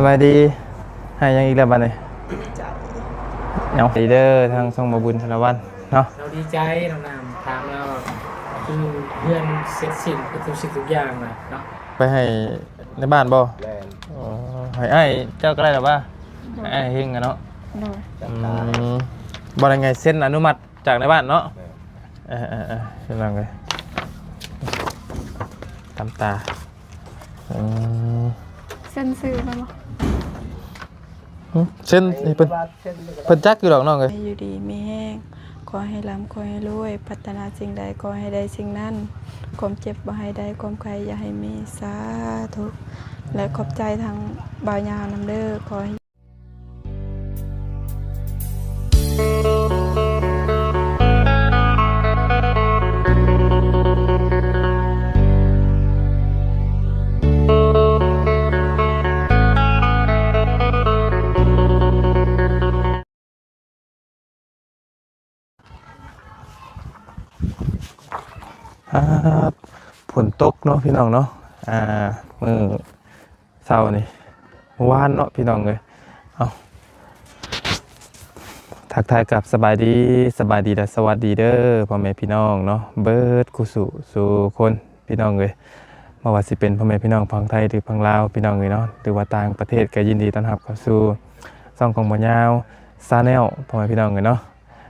ສະບາຍດີ. ໃຫ້ຫຍັງອີກແລ້ວບັດນີ້? ເອົາ ດີເດີ ທາງຊ່ອງບໍ່ບຸນສາລະວັນເນາະ. ເຮົາດີໃຈ ນ້ອງນ້ຳ ຖາມລາວ ຄືເຮືອນເສັດສິ້ນ ເບິດທຸກສິ່ງທຸກຢ່າງແລ້ວເນາະ. ໄປໃຫ້ໃນບ້ານບໍ່? ແມ່ນ. ອໍ ໃຫ້ອ້າຍເຈົ້າກໍໄດ້ລະວ່າ? ໃຫ້ອ້າຍເຮັງກັນເນາະ. ໂດຍ. ອືມ ບໍ່ໄດ້ໄງ ເຊັນອະນຸມັດຈາກໃນບ້ານເນາະ. ແມ່ນ. ເອີໆໆ ພີ່ນ້ອງເອີຍ ຕາມຕາ. ອືມ ເຊັນຊື່ແມ່ນບໍ່? ຫຶ ເຊັນໃຫ້ເພິ່ນ ເພິ່ນຈັກຢູ່ດອກນ້ອງເອີຍ. ໃຫ້ຢູ່ດີມີແຮງ ຂໍໃຫ້ລ່ຳ ຂໍໃຫ້ລວຍ ປາດຖະໜາສິ່ງໃດ ຂໍໃຫ້ໄດ້ສິ່ງນັ້ນ ຄວາມເຈັບບໍ່ໃຫ້ໄດ້ ຄວາມໄຂ້ຢ່າໃຫ້ມີ ສາທຸ ແລະ ຂອບໃຈທາງບ່າວຍາວນຳເດີ ຂໍໃຫ້ ອ່າ ຝົນຕົກເນາະ ພີ່ນ້ອງເນາະ. ອ່າ ມື້ເຊົ້ານີ້ ວານເນາະ ພີ່ນ້ອງເອີຍ. ເອົ້າ ທັກທາຍກັບສະບາຍດີ ສະບາຍດີ ແລະ ສະຫວັດດີເດີ ພໍ່ແມ່ພີ່ນ້ອງເນາະ ເບິດຄູ່ສູ່ສູ່ຄົນ ພີ່ນ້ອງເອີຍ. ບໍ່ວ່າຊິເປັນພໍ່ແມ່ພີ່ນ້ອງຝັ່ງໄທ ຫຼື ຝັ່ງລາວ ພີ່ນ້ອງເອີຍເນາະ ຫຼືວ່າຕ່າງປະເທດ ກໍຍິນດີຕ້ອນຮັບເຂົ້າສູ່ຊ່ອງຂອງບ່າວຍາວ Channel ພໍ່ແມ່ພີ່ນ້ອງເອີຍເນາະ.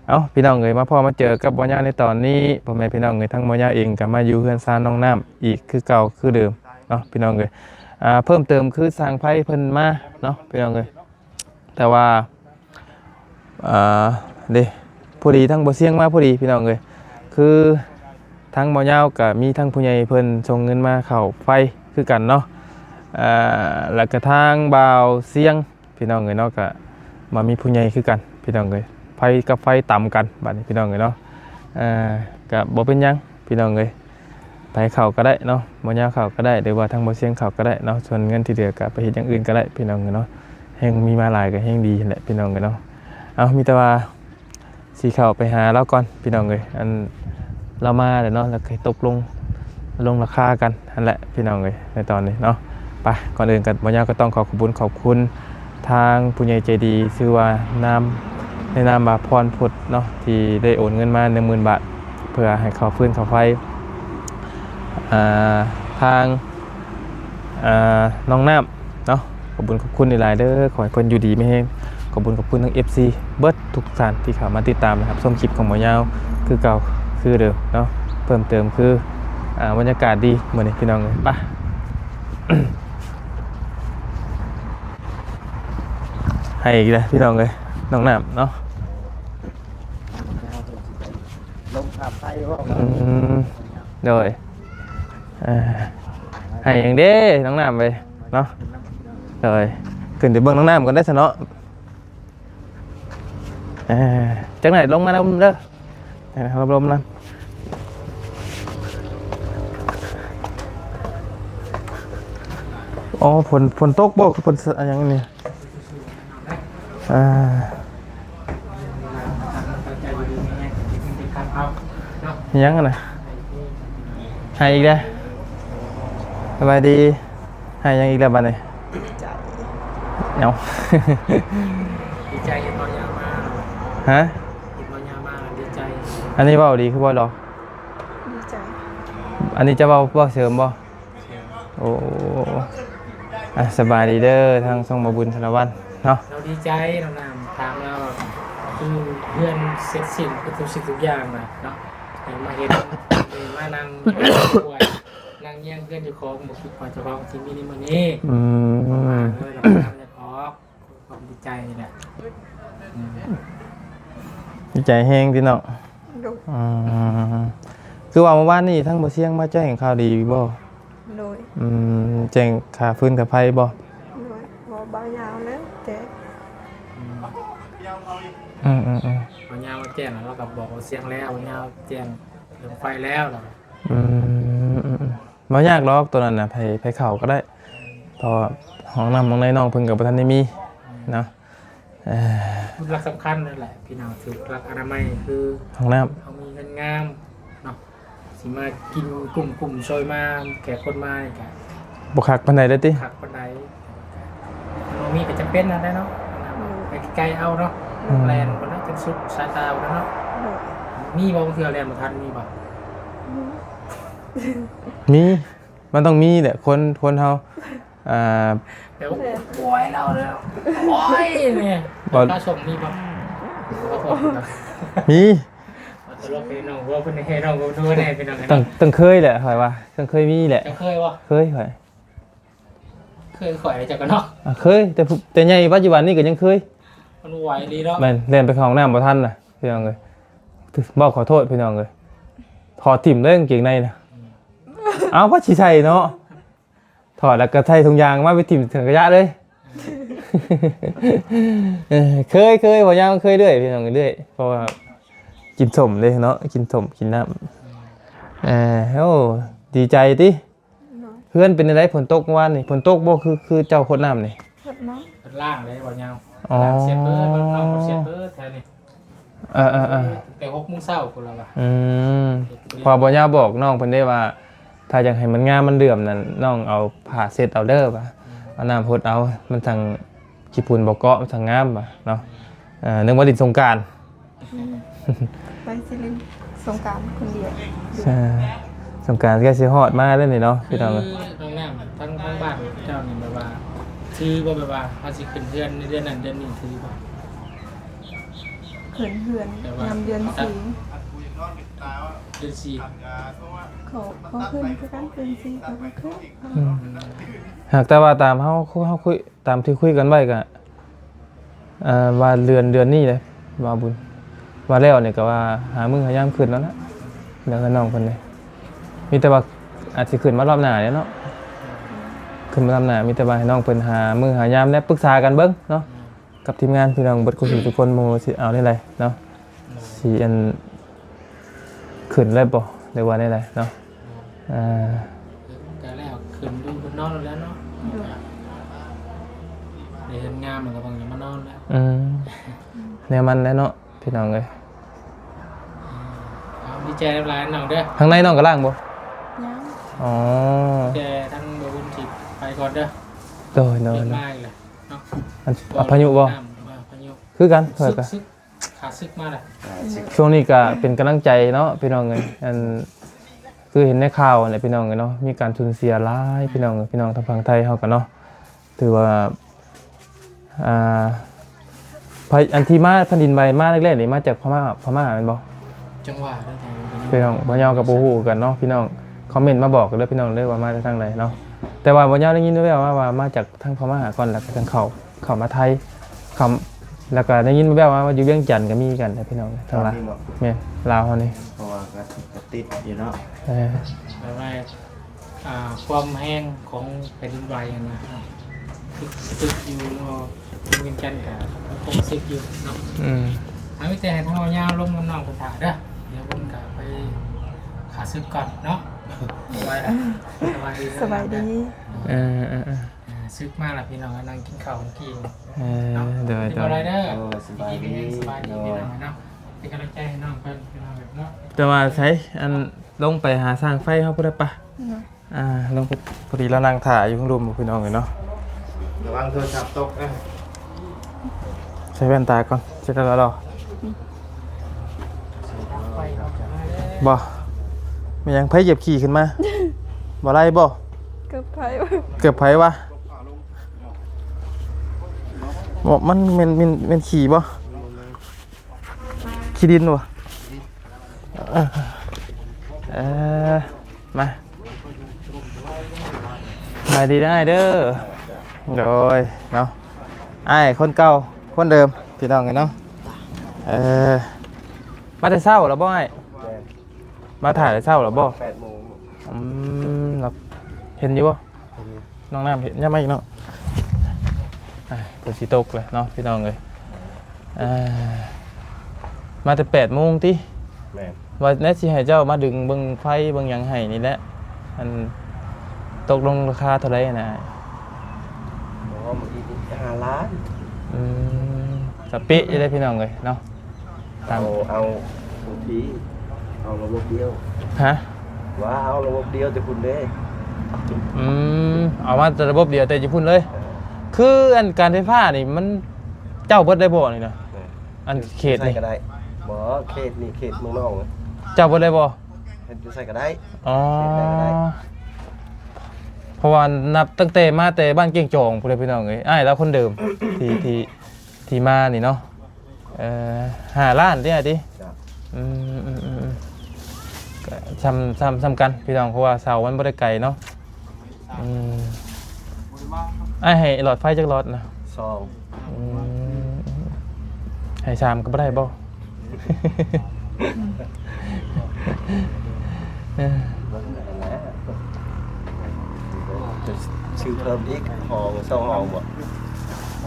ເອົ້າ ພີ່ນ້ອງເອີຍ ມາພໍ້ມາເຈີກັບບ່າວຍາວໃນຕອນນີ້ ພໍ່ແມ່ພີ່ນ້ອງເອີຍ ທາງບ່າວຍາວເອງກໍມາຢູ່ເຮືອນຊານນ້ອງນ້ຳອີກຄືເກົ່າຄືເດີມເນາະ ພີ່ນ້ອງເອີຍ. ອ່າ ເພີ່ມເຕີມຄືຊ່າງໄຟເພິ່ນມາເນາະ ພີ່ນ້ອງເອີຍ. ແຕ່ວ່າ ອ່າ ເດ ພໍດີທາງບ່າວຊຽງມາພໍດີ ພີ່ນ້ອງເອີຍ ຄືທາງບ່າວຍາວກໍມີທາງຜູ້ໃຫຍ່ເພິ່ນສົ່ງເງິນມາເຂົ້າໄຟຄືກັນເນາະ. ອ່າ ແລ້ວກໍທາງບ່າວຊຽງ ພີ່ນ້ອງເອີຍເນາະ ກໍມາມີຜູ້ໃຫຍ່ຄືກັນ ພີ່ນ້ອງເອີຍ. ໄຟກັບໄຟຕຳກັນບັດນີ້ ພີ່ນ້ອງເອີຍເນາະ. ເອີ ກໍບໍ່ເປັນຫຍັງ ພີ່ນ້ອງເອີຍ ໃຜເຂົ້າກໍໄດ້ເນາະ ບ່າວຍາວເຂົ້າກໍໄດ້ ຫຼືວ່າທາງບ່າວຊຽງເຂົ້າກໍໄດ້ເນາະ. ສ່ວນເງິນທີ່ເຫຼືອກໍໄປເຮັດຢ່າງອື່ນກໍໄດ້ ພີ່ນ້ອງເອີຍເນາະ. ແຮງມີມາຫຼາຍກໍແຮງດີຫັ້ນແຫຼະ ພີ່ນ້ອງເອີຍເນາະ. ເອົ້າ ມີແຕ່ວ່າ ຊິເຂົ້າໄປຫາລາວກ່ອນ ພີ່ນ້ອງເອີຍ. ອັນ ລາວມາແລ້ວເນາະ ແລ້ວກໍຕົກລົງ ລົງລາຄາກັນຫັ້ນແຫຼະ ພີ່ນ້ອງເອີຍ ໃນຕອນນີ້ເນາະ. ໄປ ກ່ອນອື່ນກໍ ບ່າວຍາວກໍຕ້ອງຂໍຂອບບຸນຂອບຄຸນທາງຜູ້ໃຫຍ່ໃຈດີ ຊື່ວ່ານາມ ໃນນາມວ່າພອນພຸດເນາະ ທີ່ໄດ້ໂອນເງິນມາໜຶ່ງໝື່ນບາດ ເພື່ອໃຫ້ເຂົ້າຟືນເຂົ້າໄຟ ອ່າ ທາງ ອ່າ ນ້ອງນ້ຳເນາະ. ຂອບບຸນຂອບຄຸນຫຼາຍໆເດີ ຂໍໃຫ້ເພິ່ນຢູ່ດີມີແຮງ. ຂອບບຸນຂອບຄຸນທັງ ເອັຟຊີ ເບິດທຸກທ່ານທີ່ເຂົ້າມາຕິດຕາມ ແລະ ຮັບຊົມຄລິບຂອງບ່າວຍາວຄືເກົ່າຄືເດີມເນາະ. ເພີ່ມເຕີມຄື ອ່າ ບັນຍາກາດດີມື້ນີ້ ພີ່ນ້ອງເອີຍ. ໄປ ໃຫ້ອີກແລ້ວ ພີ່ນ້ອງເອີຍ ນ້ອງນ້ຳເນາະ. ອືມ ໂດຍ. ເອີ ໃຫ້ຫຍັງເດ້ ນ້ອງນ້ຳເອີຍເນາະ. ໂດຍ ຂຶ້ນໄປເບິ່ງນ້ອງນ້ຳກ່ອນໄດ້ຊະເນາະ. ເອີ ຈັກໜ້ອຍລົງມານຳເດີ ໃຫ້ຮັບລົມນຳ. ອໍ ຝົນ ຝົນຕົກບໍ່ ຄືຝົນຫຍັງນີ້? ອ່າ ຫຍັງຫັ້ນນະ ໃຫ້ອີກແລ້ວ. ສະບາຍດີ. ໃຫ້ຫຍັງອີກແລ້ວບັດນີ້? ດີໃຈ. ເອົ້າ ດີໃຈເຫັນບ່າວຍາວມາ. ຮະ? ເຫັນບ່າວຍາວມາ ດີໃຈ. ອັນນີ້ເວົ້າດີຄືເວົ້າດອກ? ດີໃຈ. ອັນນີ້ຈະເວົ້າ ເວົ້າເສີມບໍ່? ໂອ້ ອ່ະ ສະບາຍດີເດີ ທາງຊ່ອງບໍ່ບຸນສາລະວັນເນາະ. ເຮົາດີໃຈ ນ້ອງນ້ຳ ຖາມລາວ ຄືເຮືອນເສັດສິ້ນ ເບິດທຸກສິ່ງທຸກຢ່າງແລ້ວເນາະ. ເຫັນມາເຫັນ ມານັ່ງນັ່ງຍຽງເຮືອນເຈົ້າຂອງ ບໍ່ຄິດວ່າເຈົ້າຂອງຊິມີໃນມື້ນີ້. ອືມ ເອີ ລາວກໍຢາກອອກ ຄວາມດີໃຈນີ້ແຫຼະ. ອືມ ດີໃຈແຮງຕິນ້ອງ? ໂດຍ. ອືມ ຄືວ່າມື້ວານນີ້ທາງບໍ່ຊຽງມາແຈ້ງຂ່າວດີຢູ່ບໍ່? ໂດຍ. ອືມ ແຈ້ງຄ່າຟືນຄ່າໄຟບໍ່? ໂດຍ. ບໍ່ ບ່າວຍາວແລ້ວແຈ້ງ. ອືມ ອືມໆໆ ບ່າວຍາວມາແຈ້ງ ລາວກໍບອກບ່າວຊຽງແລ້ວ ບ່າວຍາວແຈ້ງເລື່ອງໄຟແລ້ວ. ອືມ ບໍ່ຍາກດອກໂຕນັ້ນນະ ໃຜ ໃຜເຂົ້າກໍໄດ້ ເພາະວ່າຫ້ອງນ້ຳຫ້ອງໃນນ້ອງເພິ່ນກໍບໍ່ທັນໄດ້ມີເນາະ. ເອີ ຫຼັກສຳຄັນນັ້ນແຫຼະພີ່ນ້ອງ ຖືກຫຼັກອະນາໄມ ຄືຫ້ອງນ້ຳ ເຮົາມີເຮືອນງາມເນາະ ຊິມາກິນກຸ້ມກຸ້ມຊ່ອຍມາ ແຂກຄົນມານີ້ກະບໍ່ຄັກປານໃດເດ້ຕິ ຄັກປານໃດ. ເຮົາ ຈຳເປັນຫັ້ນແຫຼະເນາະ ໂດຍ ໄປໄກໆເອົາເນາະ ອືມ ແລ່ນພຸ້ນແຫຼະ ຈົນສຸດສາຍຕາພຸ້ນແຫຼະເນາະ ໂດຍ ມີບໍ່ ບາງເທື່ອແລ່ນບໍ່ທັນ ມີບໍ່? ມີ ມັນຕ້ອງມີແຫຼະ ຄົນ ຄົນເຮົາ ອ່າ ແຕ່ວ່າ ໂອ້ຍ ລາວເດີ ໂອ້ຍ ນີ້ ບໍ່ ຄ່າສົ່ງມີບໍ່? ມີ ຕະຫຼົກເດ້ນ້ອງ ເວົ້າເພິ່ນໃຫ້ນ້ອງເວົ້າໂດແດ່ພີ່ນ້ອງ ຕ້ອງ ຕ້ອງເຄີຍແຫຼະ ຂ້ອຍວ່າ ຕ້ອງເຄີຍມີແຫຼະ ເຈົ້າເຄີຍບໍ່? ເຄີຍຂ້ອຍ ເຄີຍຂ້ອຍເຈົ້າກໍເນາະ ອ່າ ເຄີຍ ແຕ່ ແຕ່ໃຫຍ່ປັດຈຸບັນນີ້ກໍຍັງເຄີຍ ມັນໄວອີ່ຫຼີເນາະ ແມ່ນ ແລ່ນໄປເຂົ້າຫ້ອງນ້ຳບໍ່ທັນນະ ພີ່ນ້ອງເອີຍ ບອກຂໍໂທດພີ່ນ້ອງເອີຍ ຖອດຖິ້ມເລີຍກາງເກງໃນນະ ອືມ ເອົາ ວ່າຊິໃສ່ເນາະ ຖອດແລ້ວກໍໃສ່ຖົງຢາງມາໄປຖິ້ມຖັງຂະຫຍະເລີຍ ເອີ ເຄີຍ ເຄີຍ ບໍ່ຍາວເຄີຍເລື້ອຍ ພີ່ນ້ອງເອີຍ ເລື້ອຍ ເພາະວ່າກິນສົ້ມເດ້ເນາະ ກິນສົ້ມກິນນ້ຳ ເອີ ໂອ້ ດີໃຈຕິ? ໂດຍ ເຮືອນເປັນຈັ່ງໃດ? ຝົນຕົກມື້ວານນີ້ ຝົນຕົກບໍ່? ຄື ຄືເຈົ້າຫົດນ້ຳນີ້ ຫົດນ້ຳ ເພິ່ນລ້າງເດ້ບໍ່ຍາວ ອໍ ລ້າງເຊັດເບີດ ນ້ອງເພິ່ນເຊັດເບີດແຖວນີ້ ເອີໆໆ ແຕ່ຫົກໂມງເຊົ້າພຸ້ນລະວ່າ ອືມ ເພາະວ່າບໍ່ຍາວບອກນ້ອງເພິ່ນເດ້ວ່າ ຖ້າຢາກໃຫ້ມັນງາມມັນເຫຼື້ອມນັ້ນ ນ້ອງເອົາຜ້າເຊັດເອົາເດີວ່າ ອືມ ເອົານ້ຳຫົດເອົາ ມັນຈັ່ງຂີ້ຝຸ່ນບໍ່ເກາະ ມັນຈັ່ງງາມວ່າເນາະ ອືມ ເອີ ນຶກວ່າຫຼິ້ນສົງການ ອືມ ໄປຊິຫຼິ້ນສົງການຄົນດຽວ ເອີ ສົງການໃກ້ຊິຮອດມາແລ້ວນີ້ເນາະ ພີ່ນ້ອງ ຄືນ້ອງນ້ຳ ທາງ ທາງບ້ານເຈົ້ານີ້ແບບວ່າ ຖືບໍ່ ແບບວ່າເຮົາຊິຂຶ້ນເຮືອນໃນເດືອນນັ້ນເດືອນນີ້ ຖືບໍ່? ຂຶ້ນເຮືອນ ແບບວ່າ ຍາມເດືອນສີ່ ເດືອນສີ່ ຂໍ ຂໍຂຶ້ນຄືກັນ ເດືອນສີ່ກໍບໍ່ຂຶ້ນ ອືມ ຫາກແຕ່ວ່າຕາມເຮົາ ເຮົາຄຸຍ ຕາມທີ່ຄຸຍກັນໄວ້ກໍ ອ່າ ວ່າເດືອນ ເດືອນນີ້ເດ້ ວ່າບຸນ ວ່າແລ້ວນີ້ກໍວ່າຫາມື້ຫາຍາມຂຶ້ນແລ້ວນະ ດຽວໃຫ້ນ້ອງເພິ່ນເດ້ ມີແຕ່ວ່າອາດຊິຂຶ້ນມາລອບໜ້າແຫຼະເນາະ ຂຶ້ນມາລອບໜ້າ ມີແຕ່ວ່າໃຫ້ນ້ອງເພິ່ນຫາມື້ຫາຍາມ ແລະ ປຶກສາກັນເບິ່ງເນາະ ກັບທີມງານພີ່ນ້ອງເບິດຄູ່ສູ່ທຸກຄົນ ໝູ່ຊິເອົາແນວໃດເນາະ ຊິອັນ ຂຶ້ນເລີຍບໍ່ ຫຼືວ່າແນວໃດເນາະ ອ່າ ກໍແລ້ວ ຂຶ້ນຢູ່ເພິ່ນນອນແລ້ວເນາະ ໂດຍ ໄດ້ເຮືອນງາມແລ້ວກໍຫວັງຈະມານອນແລ້ວ ອືມ ແນວມັນແຫຼະເນາະ ພີ່ນ້ອງເອີຍ ເອົາ ດີໃຈຫຼາຍໆນ້ອງເດີ ທາງໃນນ້ອງກໍລ້າງບໍ່? ຍັງ ອໍ ແຕ່ທາງບໍ່ບຸນຊິໄປກ່ອນເດີ ໂດຍໆ ເດີນມາອີກແລ້ວເນາະ ອັນ ອາ ພາຍຸບໍ່? ນ້ຳ ອາ ພາຍຸ ຄືກັນ ຂ້ອຍກໍ ສຶກ ຂ້າສຶກມາແລ້ວ ອ່າ ຊຸກ ຊ່ວງນີ້ກໍເປັນກຳລັງໃຈເນາະ ພີ່ນ້ອງເອີຍ ອັນ ຄືເຫັນໃນຂ່າວຫັ້ນແຫຼະ ພີ່ນ້ອງເອີຍເນາະ ມີການສູນເສຍຫຼາຍ ພີ່ນ້ອງເອີຍ ພີ່ນ້ອງທາງຝັ່ງໄທເຮົາກໍເນາະ ຖືວ່າ ອ່າ ພະ ອັນທີ່ມາແຜ່ນດິນໄຫວມາແລກໆນີ້ ມາຈາກພະມ້າ ພະມ້າແມ່ນບໍ່? ຈັ່ງຫວະເດີ ພີ່ນ້ອງ ບ່າວຍາວກໍບໍ່ຮູ້ຄືກັນເນາະ ພີ່ນ້ອງຄອມເມັນມາບອກກັນເດີ ພີ່ນ້ອງເດີ ວ່າມາຈາກທາງໃດເນາະ ແຕ່ວ່າບ່າວຍາວໄດ້ຍິນແວ່ວໆມາວ່າ ມາຈາກທາງພະມ້າກ່ອນ ແລ້ວກໍຈັ່ງເຂົ້າ ເຂົ້າມາໄທ ຄຳ ແລ້ວກໍໄດ້ຍິນແວ່ວໆມາວ່າຢູ່ວຽງຈັນກໍມີກັນນະພີ່ນ້ອງ ທາງລາວ ແມ່ນ ລາວເຮົານີ້ ເພາະວ່າກໍຕິດຢູ່ເນາະ ເອີ ແປວ່າ ອ່າ ຄວາມແຮງຂອງແຜ່ນດິນໄຫວຫັ້ນນະ ຕຶກ ຕຶກຢູ່ເນາະ ວຽງຈັນກໍຄົງສຶກຢູ່ເນາະ ອືມ ເອົາ ມີແຕ່ໃຫ້ທາງເຮົາຍາວລົງນຳນ້ອງເພິ່ນຖ້າເດີ ດຽວເພິ່ນກໍໄປຂ້າສຶກກ່ອນເນາະ ສະບາຍດີ ສະບາຍດີ ເອີ ເອີໆໆ ອ່າ ສຶກມາລະພີ່ນ້ອງ ນັ່ງກິນເຂົ້າກິນ ເອີ ເນາະ ໂດຍ ໂດຍ ເດີ ໂອ້ ສະບາຍດີ ສະບາຍດີ ໂດຍ ພີ່ນ້ອງເນາະ ເປັນກຳລັງໃຈໃຫ້ນ້ອງເພິ່ນ ພີ່ນ້ອງເນາະ ແຕ່ວ່າໃສ ອັນ ລົງໄປຫາຊ່າງໄຟເຮົາພຸ້ນໄດ້ປະ ເນາະ ອ່າ ລົງໄປ ພໍດີລາວນັ່ງຖ້າຢູ່ເທິງລຸ່ມ ພີ່ນ້ອງເອີຍເນາະ ລະວັງໂທລະສັບຕົກເດີ ໃສ່ແວ່ນຕາກ່ອນ ຈະໄດ້ລໍ ບໍ່ ແມ່ນຫຍັງ ໃຜຢຽບຂີ້ຂຶ້ນມາ ບໍ່ໄລ່ບໍ່ ເກີບໃຜ ເກີບໃຜວະ ບໍ່ ມັນແມ່ນ ແມ່ນ ແມ່ນຂີ້ບໍ່ ຂີ້ດິນບໍ່ ເອີ ເອີ ມາ ສະບາຍດີເດີອ້າຍເດີ ໂດຍເນາະ ອ້າຍຄົນເກົ່າຄົນເດີມ ພີ່ນ້ອງເອີຍເນາະ ເອີ ມາແຕ່ເຊົ້າແລ້ວບໍ່ອ້າຍ? ແມ່ນ ມາຖ້າແຕ່ເຊົ້າແລ້ວບໍ່? ແປດໂມງ ອືມ ເຫັນຢູ່ບໍ່? ເຫັນຢູ່ ນ້ອງນ້ຳເຫັນ ຍາມມາອີກເນາະ ອ່າ ຝົນຊິຕົກແລ້ວເນາະ ພີ່ນ້ອງເອີຍ ອ່າ ມາແຕ່ແປດໂມງຕິ? ແມ່ນ ວ່າແນະ ຊິໃຫ້ເຈົ້າມາດຶງເບິ່ງໄຟເບິ່ງຫຍັງໃຫ້ນີ້ແຫຼະ ອັນ ຕົກລົງລາຄາເທົ່າໃດນະ? ໂອ້ ມື້ກີ້ຫ້າລ້ານ ອືມ ສະເປະຢູ່ເດ້ພີ່ນ້ອງເອີຍເນາະ ຕາມ ເອົາ ເອົາ ເອົາລະບົບດຽວ ຮະ? ວ່າເອົາລະບົບດຽວແຕ່ພຸ້ນເດ້ ອືມ ເອົາມາແຕ່ລະບົບດຽວແຕ່ຢູ່ພຸ້ນເລີຍ ເອີ ຄືອັນການໄຟຟ້ານີ້ມັນເຈົ້າເບິດໄດ້ບໍ່ນີ້ນະ? ແມ່ນ ອັນເຂດນີ້ ຢູ່ໃສກໍໄດ້. ບໍ່ ເຂດນີ້ເຂດເມືອງນອງ. ເຈົ້າເບິດໄດ້ບໍ່? ເຮັດຢູ່ໃສກໍໄດ້. ອໍ ເຂດໃດກໍໄດ້. ເພາະວ່ານັບຕັ້ງແຕ່ມາແຕ່ບ້ານກ້ຽງຈອງພຸ້ນແຫຼະ ພີ່ນ້ອງເອີຍ. ອ້າຍລາວຄົນເດີມ ທີ່ ທີ່ ທີ່ມານີ້ເນາະ. ເອີ ຫ້າລ້ານຕິອ້າຍຕິ? ເຈົ້າ. ອືມ ອືມ ອືມ ອືມ ກໍຊ່ຳ ຊ່ຳ ຊ່ຳກັນພີ່ນ້ອງ ເພາະວ່າເສົາມັນບໍ່ໄດ້ໄກເນາະ. ອືມ ອ້າຍໃຫ້ຫຼອດໄຟຈັກຫຼອດນະ? ສອງ. ອືມ ໃຫ້ສາມກໍບໍ່ໄດ້ບໍ່? ເອີ ເບິ່ງຫັ້ນແຫຼະ ຈະຊື້ເພີ່ມອີກຫ້ອງ ສອງຫ້ອງບໍ່?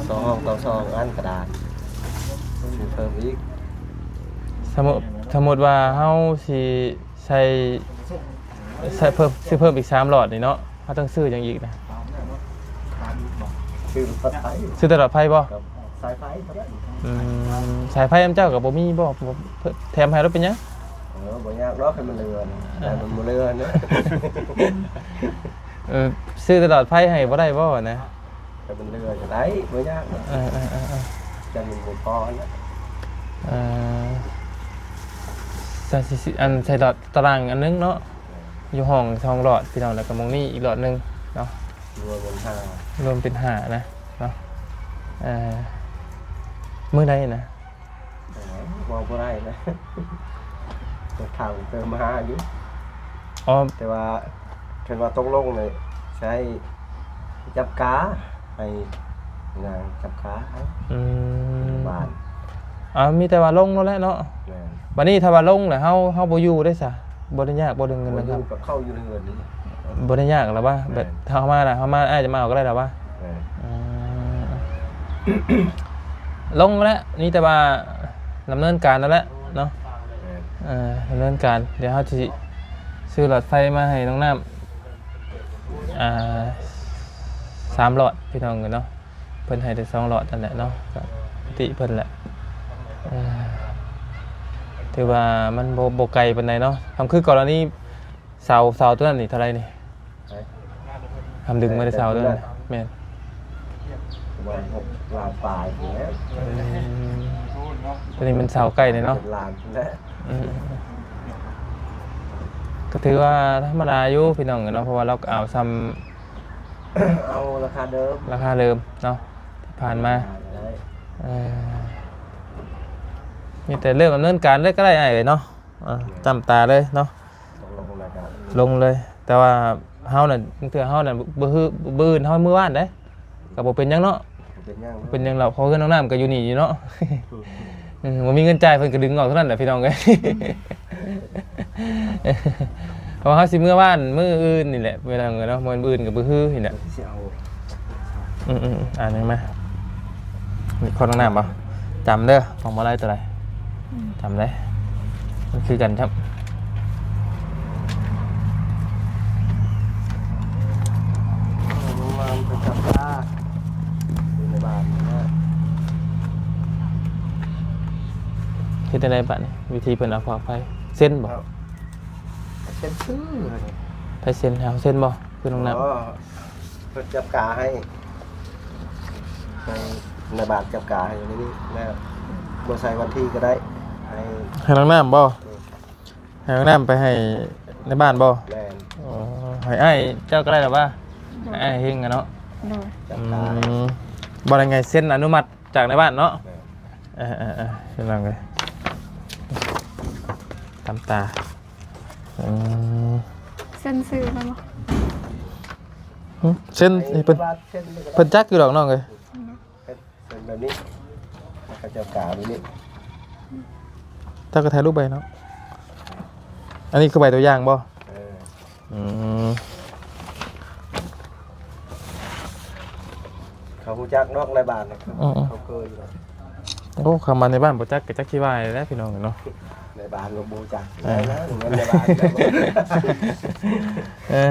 ສອງຫ້ອງຕໍ່ສອງອັນກະດານ ຊື້ເພີ່ມອີກ. ສົມມຸດ ສົມມຸດວ່າເຮົາຊິໃສ່ ໃສ່ເພີ່ມ ຊື້ເພີ່ມອີກສາມຫຼອດນີ້ເນາະ ເຮົາຕ້ອງຊື້ຫຍັງອີກນະ? ຊື້ຫຼອດໄຟ ຊື້ແຕ່ຫຼອດໄຟບໍ່? ກັບສາຍໄຟກໍໄດ້. ອືມ ສາຍໄຟນຳເຈົ້າກໍບໍ່ມີບໍ່? ບໍ່ ແຖມໃຫ້ລະເປັນຫຍັງ? ເອີ ບໍ່ຍາກດອກ ຄັນມັນເຫຼືອນະ ແຕ່ມັນບໍ່ເຫຼືອນະ. ເອີ ຊື້ແຕ່ຫຼອດໄຟໃຫ້ບໍ່ໄດ້ບໍ່ນະ? ແຕ່ມັນເຫຼືອກໍໄດ້ ບໍ່ຍາກ. ເອີ ເອີ ເອີ ເອີ ແຕ່ມັນບໍ່ພໍນະ. ເອີ ໃສ່ ຊິ ອັນໃສ່ຫຼອດຕາລາງອັນໜຶ່ງເນາະ ຢູ່ຫ້ອງສອງຫຼອດພີ່ນ້ອງ ແລ້ວກໍໝ່ອງນີ້ອີກຫຼອດໜຶ່ງເນາະ ລວມເປັນຫ້າ ລວມເປັນຫ້ານະເນາະ. ເອີ ມື້ໃດນະ? ເອີ ເວົ້າບໍ່ໄດ້ນະ ເຂົາເຕີມມາຢູ່. ອໍ ແຕ່ວ່າ ຄັນວ່າຕົກລົງນີ້ໃຊ້ຈັບກາ ໃຫ້ນາງຈັບກາໃຫ້. ອືມ ບ້ານ. ເອົາ ມີແຕ່ວ່າລົງໂລດແຫຼະເນາະ. ແມ່ນ. ບັດນີ້ຖ້າວ່າລົງແລ້ວເຮົາ ເຮົາບໍ່ຢູ່ເດ້ຊະ? ບໍ່ໄດ້ຍາກບໍ່ເລື່ອງເງິນເລື່ອງຄຳ? ບໍ່ຢູ່ກໍເຂົ້າຢູ່ເຮືອນນີ້. ບໍ່ໄດ້ຍາກລະວະ? ແມ່ນ. ແບບເຮົາມາລະ ເຮົາມາອ້າຍຈະມາເອົາກໍໄດ້ລະວະ? ແມ່ນ. ອືມ ລົງແລ້ວ ມີແຕ່ວ່າດຳເນີນການນັ້ນແຫຼະເນາະ. ແມ່ນ. ເອີ ດຳເນີນການ ດຽວເຮົາຊິຊື້ຫຼອດໄຟມາໃຫ້ນ້ອງນ້ຳ ອ່າ ສາມຫຼອດພີ່ນ້ອງເອີຍເນາະ. ເພິ່ນໃຫ້ແຕ່ສອງຫຼອດນັ້ນແຫຼະເນາະ ກໍຕິເພິ່ນແຫຼະ. ເອີ ຖືວ່າມັນບໍ່ ບໍ່ໄກປານໃດເນາະ. ຄຳຄືກໍລະນີເສົາ ເສົາຕົວນັ້ນນີ້ເທົ່າໃດນີ້? ໃສ? ຄຳດຶງມາແຕ່ເສົາຕົວນັ້ນ. ແມ່ນ. ປະມານຫົກລ້ານປາຍພຸ້ນແຫຼະ. ອືມ ຕົວນີ້ມັນເສົາໃກ້ນີ້ເນາະ. ເປັນລ້ານພຸ້ນແຫຼະ. ອືມ ກໍຖືວ່າທຳມະດາຢູ່ພີ່ນ້ອງເອີຍເນາະ ເພາະວ່າລາວກໍເອົາຊ່ຳ ເອົາລາຄາເດີມ ລາຄາເດີມເນາະ ທີ່ຜ່ານມາ. ເອີ ມີແຕ່ເລີ່ມດຳເນີນການເລີຍກໍໄດ້ອ້າຍເອີຍເນາະ. ເອີ ຈ້ຳຕາເລີຍເນາະ ລົງເລີຍ ແຕ່ວ່າເຮົານັ້ນ ບາງເທື່ອເຮົານັ້ນບໍ່ ມື້ອື່ນເຮົາມື້ວານເດ້ ກໍບໍ່ເປັນຫຍັງເນາະ. ບໍ່ເປັນຫຍັງ ບໍ່ເປັນຫຍັງດອກ ເພາະເຮືອນນ້ອງນ້ຳກໍຢູ່ນີ້ຢູ່ເນາະ. ອືມ ບໍ່ມີເງິນຈ່າຍເພິ່ນກໍດຶງອອກເທົ່ານັ້ນແຫຼະພີ່ນ້ອງເອີຍ. ເພາະວ່າເຮົາຊິເມືອວານມື້ອື່ນນີ້ແຫຼະ ເວລາເນາະ ມື້ອື່ນກໍບໍ່ຄືນີ້ແຫຼະ. ຊິເອົາ ອືມໆ ອັນໜຶ່ງມາ ມີຄົນຫ້ອງນ້ຳບໍ່? ຈຳເດີ ຂອງບໍ່ໄດ້ຕົວໃດ ອືມ ຈຳໄດ້ ມັນຄືກັນຄັບ. ເອົາລົງມາປະຈຳຕາຢູ່ໃນບ້ານນີ້ນະ. ເຮັດຈັ່ງໃດບາດນີ້ ວິທີເພິ່ນເອົາພວກໄຟ ເຊັນບໍ່? ເຊັນຊື່ ໃຜເຊັນ ໃຫ້ເຮົາເຊັນບໍ່? ຄືນ້ອງນ້ຳ ອໍ ເພິ່ນຈັບກາໃຫ້ ໃຫ້ນາຍບ້ານຈັບກາໃຫ້ຢູ່ໃນນີ້ ແລ້ວບໍ່ໃສ່ວັນທີກໍໄດ້ໃຫ້ ໃຫ້ນ້ອງນ້ຳບໍ່? ເອີ ໃຫ້ນ້ອງນ້ຳໄປໃຫ້ໃນບ້ານບໍ່? ແມ່ນ. ອໍ ໃຫ້ອ້າຍເຈົ້າກໍໄດ້ລະວ່າ ໂດຍ ໃຫ້ອ້າຍເຮັງອະເນາະ. ໂດຍ ອືມ ບໍ່ໄດ້ໄງ ເຊັນອະນຸມັດຈາກໃນບ້ານເນາະ. ແມ່ນ. ເອີໆໆ ພີ່ນ້ອງເອີຍ ຕຳຕາ. ອືມ ເຊັນຊື່ແມ່ນບໍ່? ຫຶ ເຊັນໃຫ້ເພິ່ນ ເພິ່ນຈັກຢູ່ດອກນ້ອງເອີຍ. ເປັນແບບນີ້ ເຂົາເຈົ້າກາແບບນີ້. ເຈົ້າກໍຖ່າຍຮູບໄວ້ເນາະ. ອັນນີ້ຄືໃບຕົວຢ່າງບໍ່? ເອີ ອືມ ເຂົາຮູ້ຈັກນອກໃນບ້ານນະ. ອືມໆ ເຂົາເຄີຍຢູ່. ໂອ້ ຄຳວ່າໃນບ້ານບໍ່ຈັກກໍຈັກຊິວ່າແຫຼະພີ່ນ້ອງເນາະ. ໃນບ້ານກໍບໍ່ຮູ້ຈັກ. ເອີ ໃນບ້ານ. ເອີ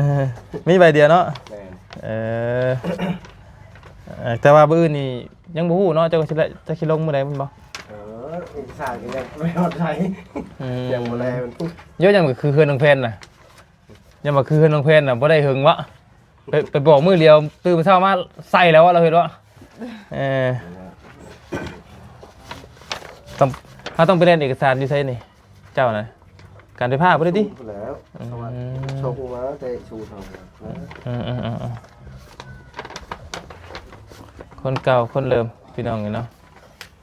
ມີໃບດຽວເນາະ. ແມ່ນ. ເອີ ເອີ ແຕ່ວ່າມື້ອື່ນນີ້ຍັງບໍ່ຮູ້ເນາະ ເຈົ້າກໍຊິ ເຈົ້າຊິລົງມື້ໃດແມ່ນບໍ່? ເອີ ເອກະສານກໍຍັງບໍ່ໄດ້ຮອດໃສ. ອືມ ຍັງບໍ່ໄດ້. ໂຍ ຍັງຄືເຮືອນນ້ອງແພນນະ ຍັງວ່າຄືເຮືອນນ້ອງແພນນະ ບໍ່ໄດ້ເຫິງວະ. ໄປ ໄປບອກມື້ດຽວ ຕື່ນເຊົ້າມາໃສ່ແລ້ວວະ ລາວເຮັດວະ. ເອີ ຕ້ອງ ເຮົາຕ້ອງໄປແລ່ນເອກະສານຢູ່ໃສນີ້ ເຈົ້ານະ? ການໄຟຟ້າພຸ້ນເດ້ຕິ? ສູນພຸ້ນແລ້ວ ອືມ ສະຫວັດ ສົ່ງມາແຕ່ສູນເຮົາ ອືມໆໆໆ ຄົນເກົ່າຄົນເດີມ ພີ່ນ້ອງເອີຍເນາະ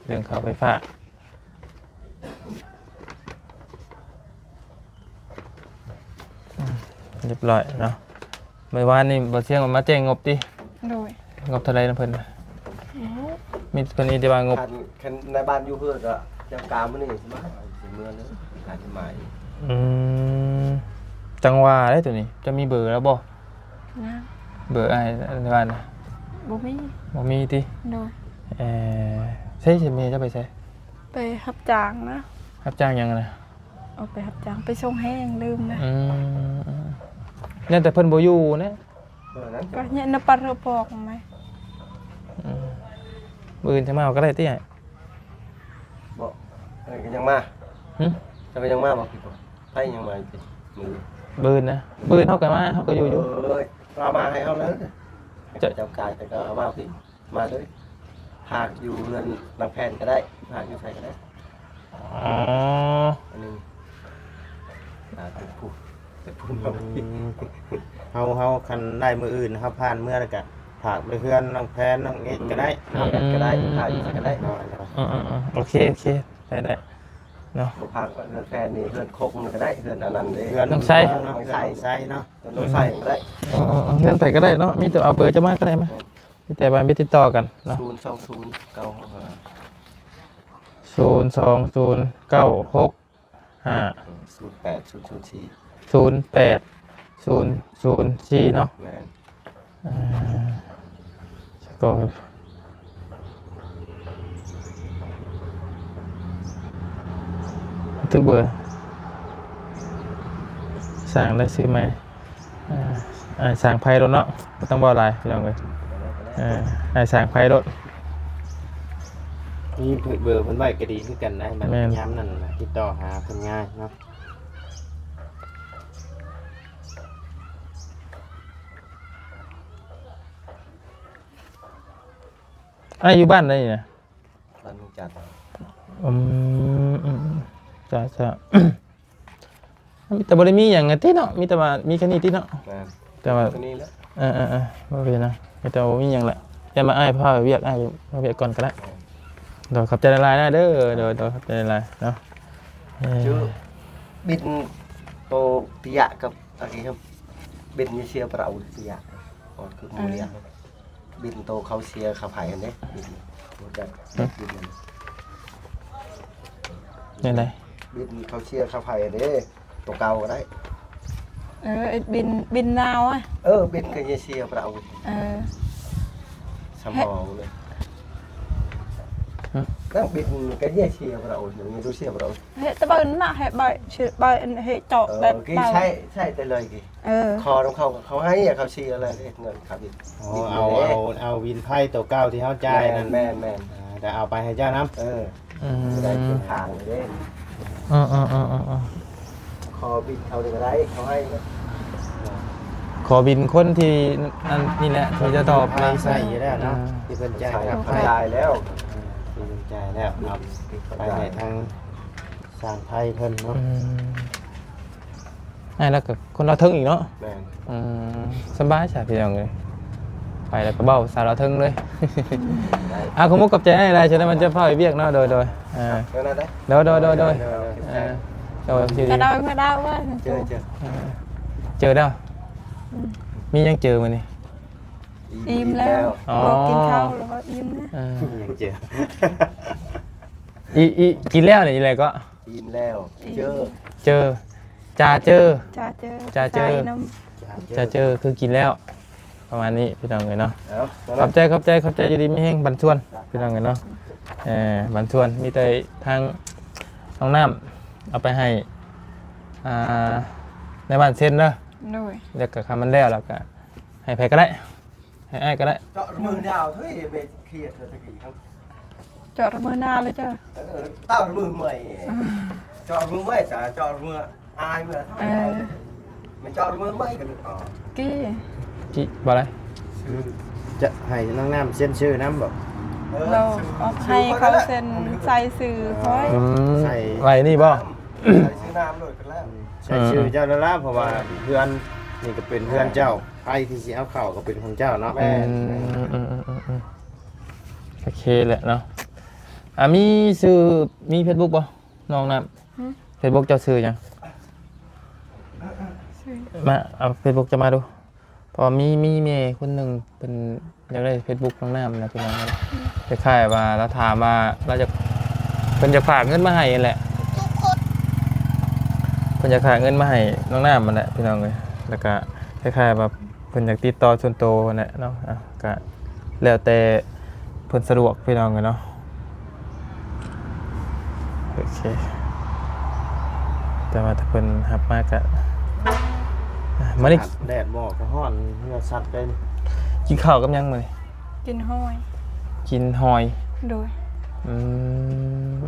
ເລື່ອງຄ່າໄຟຟ້າ. ອືມ ຮຽບຮ້ອຍເນາະ. ມື້ວານນີ້ບໍ່ຊຽງມາແຈ້ງງົບຕິ? ໂດຍ. ງົບເທົ່າໃດນຳເພິ່ນ? ໂອ້ ມີ ເພິ່ນມີແຕ່ວ່າງົບ ຄັນ ຄັນນາຍບ້ານຢູ່ເຮືອນກໍຈຳກາມື້ນີ້ຊິມາ ຊິເມືອເລີຍ ການຊິມາອີກ. ອືມ ຈັ່ງວ່າເດ້ໂຕນີ້ ເຈົ້າມີເບີແລ້ວບໍ່? ຍັງ. ເບີອ້າຍນາຍບ້ານນະ? ບໍ່ມີ. ບໍ່ມີຕິ? ໂດຍ. ເອີ ໃສ ໃສແມ່ເຈົ້າໄປໃສ? ໄປຮັບຈ້າງນະ. ຮັບຈ້າງຫຍັງນະ? ເອົາໄປຮັບຈ້າງ ໄປສົ່ງແຮງ ລືມນະ. ອືມ ຢ້ານແຕ່ເພິ່ນບໍ່ຢູ່ນະ. ເອີ ນັ້ນ ກໍຍັງນະປະເຣປອກໄໝ. ອືມ ມື້ອື່ນຈະມາເອົາກໍໄດ້ຕິອ້າຍ? ບໍ່ ເອີ ກໍຍັງມາ. ຫຶ? ຈະໄປຍັງມາບໍ່? ໄປຍັງມາຢູ່ຕິ? ມື້ອື່ນນະ ມື້ອື່ນເຮົາກໍມາ ເຮົາກໍຢູ່ຢູ່. ເອີ ເອົາມາໃຫ້ເຮົາເລີຍ. ເຈົ້າ ເຈົ້າກາຍ ແຕ່ກໍເອົາມາພີ້. ມາເລີຍ ຝາກຢູ່ເຮືອນນາງແພນກໍໄດ້ ຝາກຢູ່ໃສກໍໄດ້. ອໍ ອັນນີ້ ອ່າ ເປັນຜູ້ ເປັນຜູ້ນຳ. ອືມ ເຮົາ ເຮົາຄັນໄດ້ມື້ອື່ນ ເຮົາຜ່ານເມືອແລ້ວກະ ຝາກໄປເຮືອນນາງແພນ ນາງເອັດກໍໄດ້. ອືມ ນາງເອັດກໍໄດ້ ອືມ ຝາກຢູ່ໃສກໍໄດ້. ໂດຍ ໂດຍ. ອໍໆໆ ໂອເຄ ໂອເຄ ໄດ້ໆ ເນາະ. ຝາກໄວ້ເຮືອນແຟນນີ້ ເຮືອນຄົງກໍໄດ້ ເຮືອນອັນນັ້ນເດ້ ເຮືອນນ້ອງໄຊ ນ້ອງໄຊ ນ້ອງໄຊເນາະ. ເຮືອນນ້ອງໄຊກໍໄດ້. ອໍໆໆ ເຮືອນໃຜກໍໄດ້ເນາະ ມີແຕ່ເອົາເບີເຈົ້າມາກໍໄດ້ມາ. ມີແຕ່ວ່າມີຕິດຕໍ່ກັນເນາະ. ສູນສອງສູນເກົ້າຫົກຫ້າ ສູນສອງສູນເກົ້າຫົກຫ້າ ສູນແປດສູນສູນສີ່ ສູນແປດສູນສູນສີ່ເນາະ. ແມ່ນ. ເອີ ສະກອງ ຖືກເບີ ສ້າງແລ້ວຊື້ໃໝ່. ອ່າ ອ້າຍສ້າງໄຟໂລດເນາະ ບໍ່ຕ້ອງເວົ້າຫຼາຍພີ່ນ້ອງເອີຍ. ເອີ ອ້າຍສ້າງໄຟໂລດ. ມີເບີເພິ່ນໄວ້ກໍດີຄືກັນນະ ແມ່ນ ຍາມນັ້ນນະ ຕິດຕໍ່ຫາເພິ່ນງ່າຍເນາະ. ອ້າຍຢູ່ບ້ານໃດນີ້ນະ? ບ້ານເມືອງຈັນ. ອືມ ອືມ ອືມ ຈ້າ ຈ້າ. ມີແຕ່ບໍ່ໄດ້ມີຫຍັງຕິເນາະ ມີແຕ່ວ່າມີແຄ່ນີ້ຕິເນາະ. ແມ່ນ ແຕ່ວ່າ ເອີ ເອີ ເອີ ບໍ່ເປັນຫຍັງ ມີແຕ່ວ່າບໍ່ມີຫຍັງແຫຼະ. ແຕ່ມາອ້າຍພາໄປວຽກ ອ້າຍໄປວຽກກ່ອນກໍໄດ້. ແມ່ນ. ໂດຍ ຂອບໃຈຫຼາຍໆນະເດີ. ໂດຍ ໂດຍ ຂອບໃຈຫຼາຍໆເນາະ. ເອີ ຈື່ບິນໂຕຕິຍະກັບອັນນີ້ ບິນເຊຍປະອຸຕິຍະ ກໍຄືໝູ່ລຽງ. ບິນໂຕເຂົາເຊຍເຂົາໄພຫັ້ນເດ້ ບິນ ຮູ້ຈັກ ຫຶ ບິນນັ້ນ ແນວໃດ? ບິນເຂົາເຊຍເຂົາໄພຫັ້ນເດ້ ໂຕເກົ່າກໍໄດ້. ເອີ ບິນ ບິນນາວອະ. ເອີ ບິນກະເຍເຊຍປະອຸ. ເອີ ສະໝໍງເລີຍ. ຫຶ ນັ້ນບິນກະເຍເຊຍປະອຸ ເຍເຊຍປະອຸ. ເຮັດແຕ່ເບິ່ງນະ ເຮັດໃບ ເຮັດໃບ ເຮັດເຈາະ ເອີ ແບບ ໃຊ້ ໃຊ້ແຕ່ເລີຍ. ເອີ ຂໍນຳເຂົາ ເຂົາໃຫ້ ເຂົາຊິເອົາເງິນເຂົາອີກ. ອໍ ບິນ ເອົາ ເອົາ ເອົາບິນໄຟໂຕເກົ່າທີ່ເຮົາຈ່າຍນັ້ນ. ແມ່ນໆ ແມ່ນ ອ່າ ແຕ່ເອົາໄປໃຫ້ເຈົ້ານຳ. ເອີ ອືມ ໄດ້ເປັນທາງເດ້. ເອີໆໆໆ ຂໍບິນເຂົານີ້ກໍໄດ້ ເຂົາໃຫ້. ຂໍບິນຄົນທີ່ອັນນີ້ແຫຼະ ທີ່ຈະຕອບ ໃຊ້ຢູ່ແລ້ວເນາະ. ອ່າ ທີ່ເພິ່ນຈ່າຍຄ່າໄຟ ຈ່າຍແລ້ວ ທີ່ເພິ່ນຈ່າຍແລ້ວ ເອົາໄປໃຫ້ທາງ ຊ່າງໄຟເພິ່ນເນາະ. ອືມ ອ້າຍລາວກໍຄົນລາວເທິງອີກເນາະ. ແມ່ນ. ອືມ ສະບາຍຊະພີ່ນ້ອງເອີຍ ໄປແລ້ວກໍເວົ້າພາສາລາວເທິງເລີຍ. ໄດ້ ອ່າ ຂອບມຸກຂອບໃຈອ້າຍຫຼາຍ ຈະໄດ້ມັນຈະພາໄປວຽກເນາະ. ໂດຍ ໂດຍ ເອີ ໂດຍ ໂດຍ ໂດຍ ເອີ ໂດຍ ເຈີ ເຈີແລ້ວ. ອືມ ມີຫຍັງເຈີມື້ນີ້? ອີ່ມແລ້ວ. ອໍ ບໍ່ກິນເຂົ້າແລ້ວກໍອີ່ມນະ. ເອີ ມີຫຍັງເຈີ? ອີ່ ອີ່ ກິນແລ້ວນີ້ ອີ່ແລ້ວກໍ ອີ່ມແລ້ວ ເຈີ ເຈີ ຈາເຈີ ຈາເຈີ ຈາເຈີ ຈາເຈີ ຄືກິນແລ້ວ ປະມານນີ້ພີ່ນ້ອງເອີຍເນາະ. ເອົາ ຂອບໃຈ ຂອບໃຈ ຂອບໃຈ ຢູ່ດີມີແຮງ ບັນຊວນ ພີ່ນ້ອງເອີຍເນາະ. ເອີ ບັນຊວນ ມີແຕ່ທາງນ້ອງນ້ຳເອົາໄປໃຫ້ ອ່າ ໃນບ້ານເຊັນເດີ. ໂດຍ. ແລ້ວກໍຄັນມັນແລ້ວ ແລ້ວກໍໃຫ້ໃຜກໍໄດ້ ໃຫ້ອ້າຍກໍໄດ້. ເຈາະມືນາວເຮີ້ຍ ເມຄຽດເທື່ອຕະກີ້ ເຈາະມືນາວເລີຍເຈົ້າ. ເອີ ເຕົ້າມືໃໝ່ ເຈາະມືໃໝ່ ຈະເຈາະມືອາຍເມື່ອເທົ່າ. ເອີ ມັນເຈາະມືໃໝ່ກັນ. ອໍ ກີ້ ກີ້ ບໍ່ໄດ້ ຈະໃຫ້ນ້ອງນ້ຳເຊັນຊື່ນຳບໍ່? ແລ້ວໃຫ້ເຂົາເຊັນໃສ່ຊື່ຂ້ອຍ. ອືມ ໃສ່ ໄວ້ນີ້ບໍ່? ໃສ່ຊື່ນາມໂລດກໍແລ້ວ ໃສ່ຊື່ເຈົ້ານັ້ນລະ ເພາະວ່າເຮືອນນີ້ກໍເປັນເຮືອນເຈົ້າ ໃຜທີ່ຊິເອົາເຂົ້າກໍເປັນຂອງເຈົ້າເນາະ. ແມ່ນ ອືມ ໂອເຄແຫຼະເນາະ. ອ່າ ມີຊື່ ມີເຟສບຸກບໍ່ ນ້ອງນ້ຳ? ຫືມ ເຟສບຸກເຈົ້າຊື່ຫຍັງ? ຊື່ ມາເອົາເຟສບຸກເຈົ້າມາດູ. ເພາະວ່າມີ ມີແມ່ຄົນໜຶ່ງເພິ່ນຢາກໄດ້ເຟສບຸກນ້ອງນ້ຳນະ ພີ່ນ້ອງ. ອືມ ຄ້າຍໆວ່າລາວຖາມວ່າລາວຈະ ເພິ່ນຈະຝາກເງິນມາໃຫ້ຫັ້ນແຫຼະ ເພິ່ນຈະຝາກເງິນມາໃຫ້ນ້ອງນ້ຳຫັ້ນແຫຼະ ພີ່ນ້ອງເອີຍ. ແລ້ວກະຄ້າຍໆວ່າເພິ່ນຢາກຕິດຕໍ່ສ່ວນໂຕຫັ້ນແຫຼະເນາະ. ອ່າ ກະແລ້ວແຕ່ເພິ່ນສະດວກ ພີ່ນ້ອງເອີຍເນາະ. ໂອເຄ ແຕ່ວ່າຖ້າເພິ່ນຮັບມາກະ ອ່ະ ມື້ນີ້ແດດບໍ່ ກະຮ້ອນເຫື່ອສັດເລີຍ. ກິນເຂົ້າກັບຫຍັງມື້ນີ້? ກິນຫອຍ. ກິນຫອຍ? ໂດຍ. ອືມ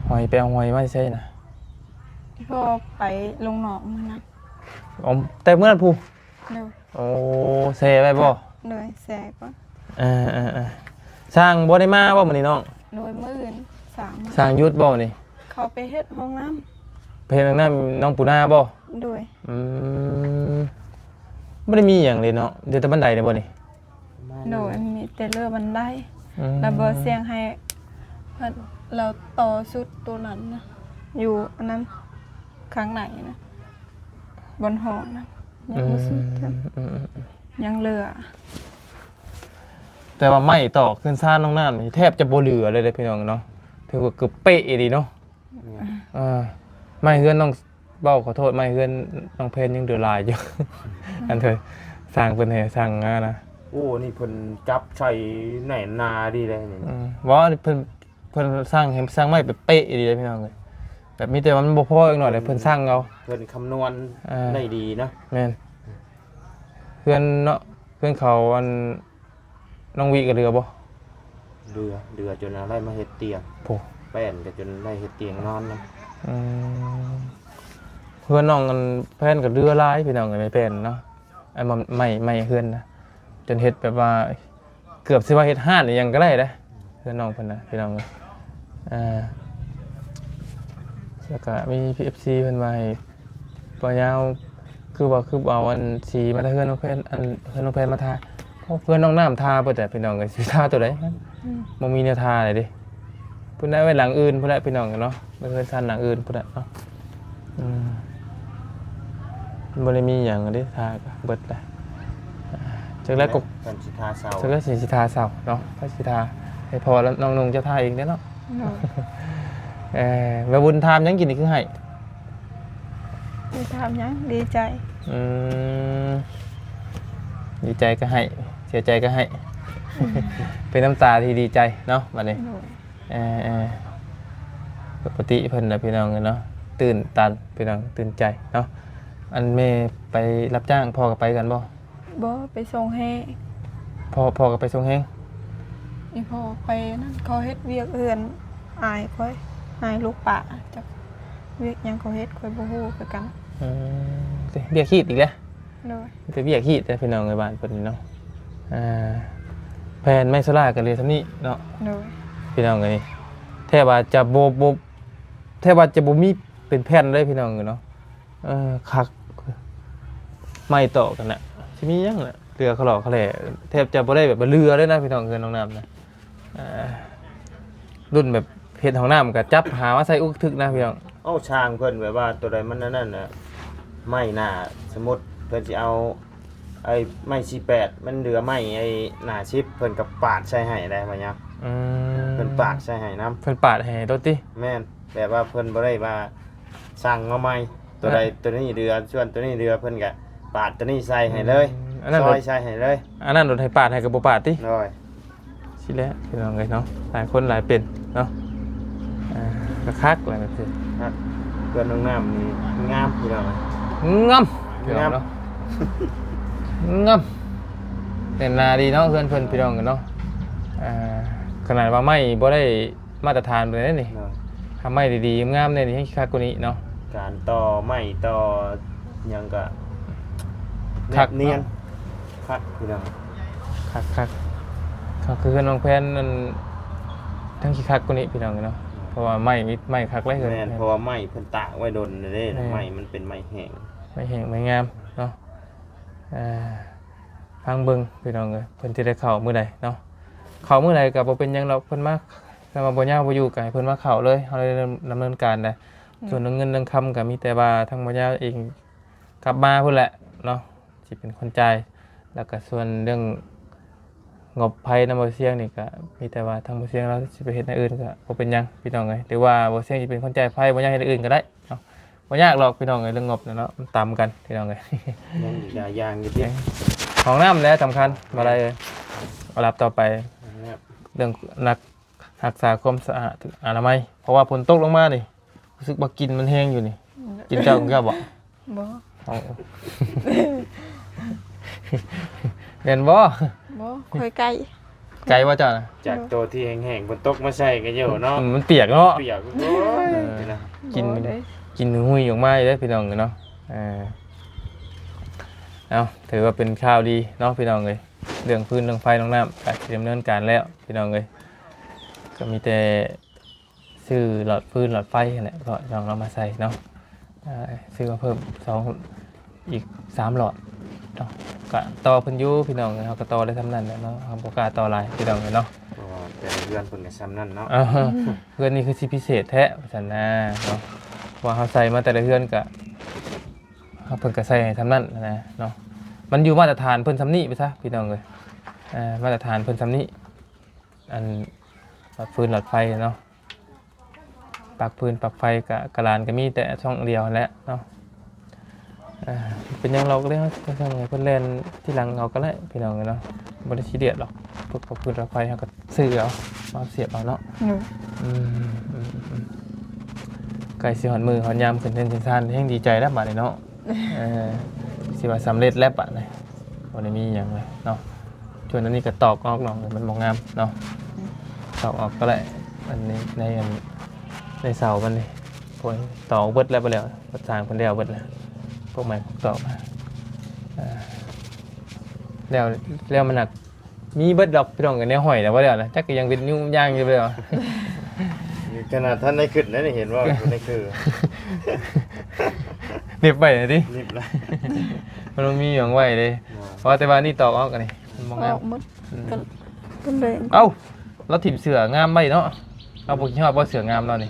ຫອຍ ໄປເອົາຫອຍມາແຕ່ໃສນະ? ພໍ່ໄປລົງນອກມື້ນັ້ນ. ອໍ ແຕ່ມື້ນັ້ນພຸ້ນ? ໂດຍ. ໂອ້ ແຊ່ໄວ້ບໍ່? ໂດຍ ແຊ່ກ່ອນ. ເອີໆໆ ຊ່າງບໍ່ໄດ້ມາບໍ່ມື້ນີ້ນ້ອງ? ໂດຍ ມື້ອື່ນຊ່າງມາ. ຊ່າງຢຸດບໍ່ມື້ນີ້? ເຂົາໄປເຮັດຫ້ອງນ້ຳ. ໄປເຮັດຫ້ອງນ້ຳນ້ອງປູນາບໍ່? ໂດຍ. ອືມ ບໍ່ໄດ້ມີຫຍັງເລີຍເນາະ ເຫຼືອແຕ່ບັນໄດນີ້ບໍ່ນີ້? ໂດຍ ມີແຕ່ເຫຼືອບັນໄດ. ອືມ ແລ້ວບໍ່ສ່ຽງໃຫ້ເພິ່ນ ລາວຕໍ່ຊຸດໂຕນັ້ນນະ ຢູ່ອັນນັ້ນ ຂ້າງໃນນະ ບ່ອນຫ້ອງນະ ຍັງບໍ່ສຸດ. ອືມ ຍັງເຫຼືອ. ແຕ່ວ່າໄມ້ຕອກເຮືອນຊານນ້ອງນ້ຳນີ້ແທບຈະບໍ່ເຫຼືອເລີຍເດ້ ພີ່ນ້ອງເນາະ. ຖືວ່າເກືອບເປະອີ່ຫຼີເນາະ. ແມ່ນ. ເອີ ໄມ້ເຮືອນນ້ອງ ເວົ້າຂໍໂທດ ໄມ້ເຮືອນນ້ອງແພນຍັງເຫຼືອຫຼາຍຢູ່. ອັນເທີ ຊ່າງເພິ່ນໃຫ້ຊ່າງມານະ. ໂອ້ ນີ້ເພິ່ນຈັບໃສ່ແໜ້ນໜາດີເດ້ນີ້. ອືມ ບໍ່ ເພິ່ນ ເພິ່ນຊ່າງໃຫ້ ຊ່າງໄມ້ແບບເປະອີ່ຫຼີເດ້ ພີ່ນ້ອງເອີຍ. ແບບມີແຕ່ວ່າມັນບໍ່ພໍຈັກໜ້ອຍແຫຼະ ເພິ່ນຊ່າງເອົາ ເພິ່ນຄຳນວນ ອ່າ ໄດ້ດີເນາະ. ແມ່ນ. ເຮືອນເນາະ ເຮືອນເຂົາ ອັນ ນ້ອງວິກໍເຫຼືອບໍ່? ເຫຼືອ ເຫຼືອຈົນໄດ້ມາເຮັດຕຽງ. ໂອ້ ແປ້ນກໍຈົນໄດ້ເຮັດຕຽງນອນນຳ. ອືມ ເຮືອນນ້ອງ ອັນ ແພນກໍເຫຼືອຫຼາຍ ພີ່ນ້ອງເອີຍ ໄມ້ແປ້ນເນາະ. ອັນ ໄມ້ ໄມ້ເຮືອນນະ ຈົນເຮັດແບບວ່າ ເກືອບຊິວ່າເຮັດຮ້ານອີ່ຫຍັງກໍໄດ້ເດ້ ເຮືອນນ້ອງເພິ່ນນະ ພີ່ນ້ອງເອີຍ. ອ່າ ແລ້ວກໍມີເອັຟຊີເພິ່ນວ່າໃຫ້ ບໍ່ຍາວ ຄືວ່າ ຄືບໍ່ເອົາອັນສີມາທາເຮືອນນ້ອງແພນ ອັນເຮືອນນ້ອງແພນມາທາ ເພາະເຮືອນນ້ອງນ້ຳທາເບິດແຫຼະ ພີ່ນ້ອງເອີຍ ຊິທາຕົວໃດ? ອືມ ບໍ່ມີແນວທາໃດເດ້. ພຸ້ນແຫຼະ ໄວ້ຫຼັງອື່ນພຸ້ນແຫຼະ ພີ່ນ້ອງເນາະ. ເຮືອນຊັ້ນຫຼັງອື່ນພຸ້ນແຫຼະເນາະ. ອືມ ມັນບໍ່ໄດ້ມີຫຍັງເດ້ ທາກໍເບິດແຫຼະ. ຈັກແລ້ວກໍ ເພິ່ນຊິທາເສົາ ຈັກແລ້ວຊິ ຊິທາເສົາເນາະ ໃຜຊິທາ ໃຫ້ພໍ່ແລະນ້ອງນຸ່ງເຈົ້າທາເອງເດ້ເນາະ. ໂດຍ. ເອີ ແມ່ບຸນຖາມຫຍັງກິນນີ້ຄືໄຫ້? ບໍ່ຖາມຫຍັງ ດີໃຈ. ອືມ ດີໃຈກໍໄຫ້ ເສຍໃຈກໍໄຫ້ ອືມ ເປັນນ້ຳຕາທີ່ດີໃຈເນາະ ບັດນີ້. ໂດຍ. ເອີ ເອີ ປົກກະຕິເພິ່ນນະ ພີ່ນ້ອງເອີຍເນາະ ຕື່ນຕັນ ພີ່ນ້ອງ ຕື່ນໃຈເນາະ. ອັນແມ່ໄປຮັບຈ້າງ ພໍ່ກໍໄປກັນບໍ່? ບໍ່ ໄປສົ່ງແຮງ. ພໍ່ ພໍ່ກໍໄປສົ່ງແຮງ? ອີ່ພໍ່ໄປນັ້ນ ເຂົາເຮັດວຽກເຮືອນອ້າຍຂ້ອຍ ອ້າຍລູກປ້າ ຈັກວຽກຫຍັງເຂົາເຮັດ ຂ້ອຍບໍ່ຮູ້ຄືກັນ. ອືມ ວຽກຮີດອີກແລ້ວ. ໂດຍ. ມີແຕ່ວຽກຮີດເດ້ ພີ່ນ້ອງເອີຍ ບ້ານເພິ່ນນີ້ເນາະ. ອ່າ ແຜ່ນໄມ້ໂຊລາກໍເຫຼືອສ່ຳນີ້ເນາະ. ໂດຍ. ພີ່ນ້ອງເອີຍ ແທບວ່າຈະບໍ່ ບໍ່ ແທບວ່າຈະບໍ່ມີເປັນແຜ່ນເລີຍ ພີ່ນ້ອງເອີຍເນາະ. ເອີ ຄັກ ໄມ້ຕອກກັນນະ ຊິມີຫຍັງນະ ເຫຼືອຄະຫຼໍຄະແຫຼ ແທບຈະບໍ່ໄດ້ແບບວ່າເຫຼືອເລີຍນະ ພີ່ນ້ອງ. ເຮືອນນ້ອງນ້ຳນະ ອ່າ ລຸ້ນແບບເຮັດຫ້ອງນ້ຳກໍຈັບຫາມາໃສ່ອຸກທຶກນະ ພີ່ນ້ອງ. ເອົ້າ ຊ່າງເພິ່ນແບບວ່າຕົວໃດມັນອັນນັ້ນນະ ໄມ້ໜ້າ ສົມມຸດເພິ່ນຊິເອົາ ໄອ້ໄມ້ສີ່ແປດ ມັນເຫຼືອໄມ້ໄອ້ໜ້າສິບ ເພິ່ນກໍປາດໃສ່ໃຫ້ໄດ໋ ວ່າຫຍັງ. ອືມ ເພິ່ນປາດໃສ່ໃຫ້ນຳ. ເພິ່ນປາດໃຫ້ໂລດຕິ? ແມ່ນ ແບບວ່າເພິ່ນບໍ່ໄດ້ວ່າສັ່ງມາໃໝ່ ຕົວໃດ ອ່າ ຕົວນີ້ເຫຼືອ ສ່ວນຕົວນີ້ເຫຼືອ ເພິ່ນກໍປາດຕົວນີ້ໃສ່ໃຫ້ເລີຍ. ອືມ ອັນນັ້ນ ຊອຍໃສ່ໃຫ້ເລີຍ. ອັນນັ້ນໂລດໃຫ້ປາດໃຫ້ກໍບໍ່ປາດຕິ? ໂດຍ. ຊີ້ແຫຼະ ພີ່ນ້ອງເອີຍເນາະ ຫຼາຍຄົນຫຼາຍເປັນເນາະ. ອ່າ ກໍຄັກແຫຼະ ຄັກ. ເຮືອນນ້ອງນ້ຳນີ້ງາມ ພີ່ນ້ອງ. ງາມ ງາມ ເນາະ ງາມ ແໜ້ນໜາດີເນາະ ເຮືອນເພິ່ນ ພີ່ນ້ອງເອີຍເນາະ. ອ່າ ຂະໜາດວ່າໄມ້ບໍ່ໄດ້ມາດຕະຖານປານໃດນີ້. ໂດຍ. ຖ້າໄມ້ດີໆ ງາມໆ ແນວນີ້ແຮ່ງຊິຄັກກວ່ານີ້ເນາະ. ການຕໍ່ໄມ້ຕໍ່ຫຍັງກໍ ຄັກເນາະ ແນບນຽນ ຄັກ ພີ່ນ້ອງ. ຄັກໆ. ຄືເຮືອນນ້ອງແພນນັ້ນ ທັງຊິຄັກກວ່ານີ້ພີ່ນ້ອງເອີຍເນາະ ເພາະວ່າໄມ້ມີ ໄມ້ຄັກຫຼາຍເຮືອນ ແມ່ນ ເພາະວ່າໄມ້ເພິ່ນຕາກໄວ້ດົນແລ້ວເດ້ ແມ່ນ ໄມ້ມັນເປັນໄມ້ແຫ້ງ ໄມ້ແຫ້ງໄມ້ງາມເນາະ. ອ່າ ຟັງເບິ່ງພີ່ນ້ອງເອີຍ ເພິ່ນຊິໄດ້ເຂົ້າມື້ໃດເນາະ ເຂົ້າມື້ໃດກໍບໍ່ເປັນຫຍັງດອກ ເພິ່ນມາ ຄັນວ່າບໍ່ຍາວບໍ່ຢູ່ກໍໃຫ້ເພິ່ນມາເຂົ້າເລີຍ ເຮົາໄດ້ດຳເນີນການໄດ້. ອືມ ສ່ວນເລື່ອງເງິນເລື່ອງຄຳກໍມີແຕ່ວ່າທາງບໍ່ຍາວເອງກັບມາພຸ້ນແຫຼະເນາະ ຊິເປັນຄົນຈ່າຍ ແລ້ວກໍສ່ວນເລື່ອງງົບໄຟນຳບໍ່ຊຽງນີ້ກໍມີແຕ່ວ່າທາງບໍ່ຊຽງລາວຊິໄປເຮັດແນວອື່ນກໍບໍ່ເປັນຫຍັງພີ່ນ້ອງເອີຍ ຫຼືວ່າບໍ່ຊຽງຊິເປັນຄົນຈ່າຍໄຟ ບໍ່ຍາກເຮັດແນວອື່ນກໍໄດ້ເນາະ ບໍ່ຍາກດອກພີ່ນ້ອງເອີຍ ເລື່ອງງົບນະເນາະ ມັນຕຳກັນພີ່ນ້ອງເອີຍ ຍັງອີກຫຼາຍຢ່າງຢູ່ຕິ ຫ້ອງນ້ຳແຫຼະສຳຄັນ ບໍ່ໄດ້ເອີຍ ອັນດັບຕໍ່ໄປ ເລື່ອງນັກ ຮັກສາຄວາມສະອາດອະນາໄມ ເພາະວ່າຝົນຕົກລົງມານີ້ ຮູ້ສຶກວ່າກິ່ນມັນແຮງຢູ່ນີ້ ອືມ ກິ່ນເຈົ້າຂອງເຈົ້າບໍ່? ບໍ່ ເອົາ ແມ່ນບໍ່? ບໍ່ ຂ້ອຍໄກ່ ໄກ່ບໍ່ເຈົ້ານະ? ຈາກໂຕທີ່ແຫ້ງໆ ຝົນຕົກມາໃສ່ກໍຢູ່ເນາະ ອືມ ມັນປຽກເນາະ ປຽກ ໂອ້ຍ ເອີ ກິ່ນ ກິ່ນຫຸ່ຍອອກມາເດ້ພີ່ນ້ອງເອີຍເນາະ ເອີ ເອົາ ຖືວ່າເປັນຂ່າວດີເນາະພີ່ນ້ອງເອີຍ ເລື່ອງຟືນເລື່ອງໄຟນ້ອງນ້ຳ ກໍຊິດຳເນີນການແລ້ວພີ່ນ້ອງເອີຍ ກໍມີແຕ່ ຊື້ຫຼອດຟືນຫຼອດໄຟຫັ້ນແຫຼະ ເພາະນ້ອງເອົາມາໃສ່ເນາະ ອ່າ ຊື້ມາເພີ່ມສອງ ອີກສາມຫຼອດເນາະ ກະຕໍ່ເພິ່ນຢູ່ພີ່ນ້ອງ ເຮົາກະຕໍ່ໄດ້ສ່ຳນັ້ນແຫຼະເນາະ ເຮົາບໍ່ກ້າຕໍ່ຫຼາຍພີ່ນ້ອງເອີຍເນາະ ເພາະວ່າແຕ່ລະເຮືອນເພິ່ນກະສ່ຳນັ້ນເນາະ ເອີ ເຮືອນນີ້ຄືຊິພິເສດແທ້ວ່າຊັ້ນນາເນາະ ເພາະວ່າເຮົາໃສ່ມາແຕ່ລະເຮືອນກະ ເຮົາ ເພິ່ນກະໃສ່ໃຫ້ສ່ຳນັ້ນນະເນາະ ມັນຢູ່ມາດຕະຖານເພິ່ນສ່ຳນີ້ໄປຊະພີ່ນ້ອງເອີຍ ອ່າ ມາດຕະຖານເພິ່ນສ່ຳນີ້ ອັນ ຫຼອດຟືນຫຼອດໄຟເນາະ ປັກຟືນປັກໄຟກະ ກະລານກະມີແຕ່ຊ່ອງດຽວຫັ້ນແຫຼະເນາະ ອ່າ ເປັນຫຍັງເຮົາກະເລີຍ ເຮົາໃຫ້ເພິ່ນແລ່ນທີຫຼັງເຮົາກະໄດ້ພີ່ນ້ອງເອີຍເນາະ ບໍ່ໄດ້ຊີຣຽສດອກ ພວກປັກຟືນປັກໄຟເຮົາກະຊື້ເອົາ ມາສຽບເອົາເນາະ ໂດຍ ອືມ ໃກ້ຊິຮອດມື້ຮອດຍາມຂຶ້ນເຮືອນຂຶ້ນຊານແຮ່ງດີໃຈແລ້ວບາດນີ້ເນາະ ເອີ ຊິວ່າສຳເລັດແລ້ວບາດນີ້ ບໍ່ໄດ້ມີຫຍັງເລີຍເນາະ ສ່ວນອັນນີ້ກໍຕອກອອກເນາະ ມັນບໍ່ງາມເນາະ ອືມ ຕອກອອກກໍໄດ້ ອັນນີ້ໃນ ອັນ ໃນເສົາມັນນີ້ ໂອ້ຍ ຕອກເບິດແລ້ວ ບໍ່ແລ້ວ ເພິ່ນສ້າງເພິ່ນແລ້ວເບິດແລ້ວ ພວກໄມ້ພວກຕອກ ອ່າ ແລ້ວ ແລ້ວມັນໜັກ ມີເບິດດອກພີ່ນ້ອງ ແນວຫ້ອຍນະ ບໍ່ແລ້ວນະ ຈັກກໍຍັງເປັນຍຸງຍາງຢູ່ເລີຍ ຂະໜາດທັນໄດ້ຂຶ້ນນະ ນີ້ເຫັນບໍ່ ຢູ່ໃນຄື ໜິບໄວ້ນະຕິ ໜິບລະ ມັນບໍ່ມີຫຍັງໄວ້ເດ້ ເພາະວ່າແຕ່ວ່ານີ້ຕອກອອກອັນນີ້ ມັນບໍ່ງາມ ອອກໝົດ ອືມ ກໍ ກໍເລີຍ ເອົ້າ ລາວຖິ້ມເສື້ອງາມໄວ້ເນາະ ລາວບໍ່ຄິດຮອດບໍ່ເສື້ອງາມລາວນີ້